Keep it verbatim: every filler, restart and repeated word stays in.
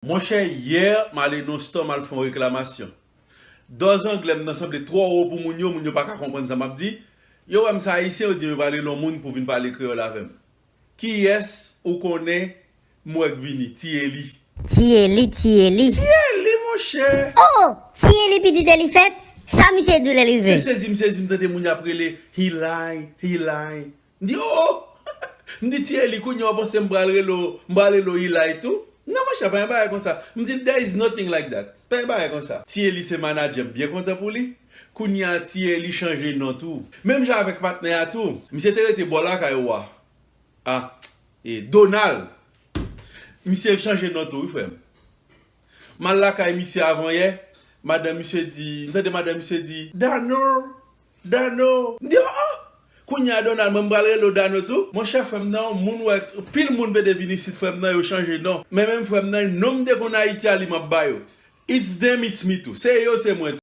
Monchè, yè, m ale nan store, m al fè yon reklamasyon. Dòz anglè m nan sanble twò wo pou moun yo, moun yo pa ka konprann sa m ap di. Yo wè m se ayisyen, yo di m yo pral rele yon moun pou vin pale kreyòl avè m. Kiyès ou konnen m wè k vini? Ti Eli. Ti Eli, Ti Eli. Ti Eli, monchè! Oh! Ti Eli pitit Eli fèt? Sa misye di w lè l rive? Se sezi m sezi m tande moun y ap rele Hilay, Hilay. M di, oh! M di, Ti Eli, kounye a w panse m pral rele w, m pral rele w Hilay tou? Non, monchè, pa gen bagay konsa. M di, there is nothing like that. Pa gen bagay konsa. Ti Eli se manadjè, m byen kontan pou li. Kounye a, Ti Eli chanje non tou. Menm jan avèk patnè a tou. Misye te rete bò lakay ou a. Ah, e Donald. Misye chanje non tou, wi, frè m. M al lakay misye avan yè, madanm misye di, m tande madanm misye di, Dano, Dano. M di, oh, oh! Kounye a, Donald, mwen m pral rele w Dano tou. Monchè, frè m nan, moun wè, pil moun pede vin isit, frè m nan, yo chanje non. Men menm frè m nan, non m te konn Ayiti a, li m ap ba yo. It's them, it's me tou. Se yo, se mwen tou.